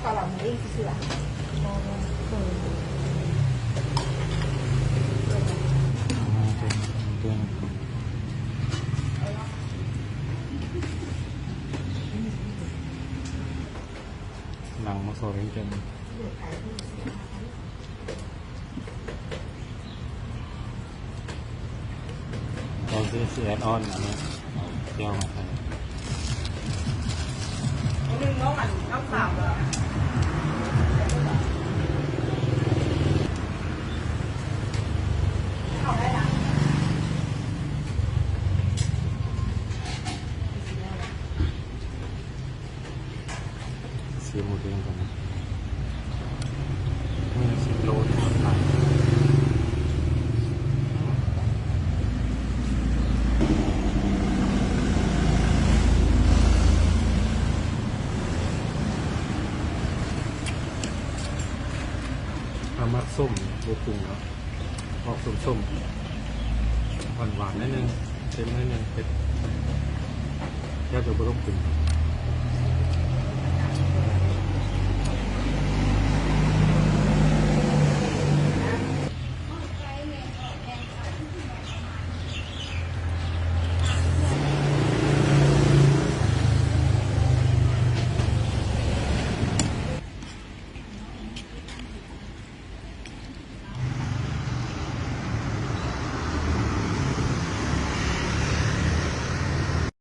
ເຂົ້າເຮົາເອງຊື່ໆ ນັ່ງມາສອນກັນ. ເຮົາຊິ ຊິແອດອອນອັນນີ້ ເອົາແຈ່ວມາໃສ່ ໜຶ່ງເນາະ ອັນນ້ຳສາມເນາະ ເຂົ້າໄດ້ລະ. ຊື້ໝູແດງກ່ອນນະ ມື້ລະສິບໂລ ທອດຫຼາຍ. ຖ້າມັກສົ້ມ ບໍ່ປຸງເນາະ. ອອກສົ້ມໆ ຫວານໆ ໜ້ອຍໜຶ່ງ ເຄັມໜ້ອຍໜຶ່ງ ເຜັດ ແທບຈະບໍ່ຕ້ອງປຸງ.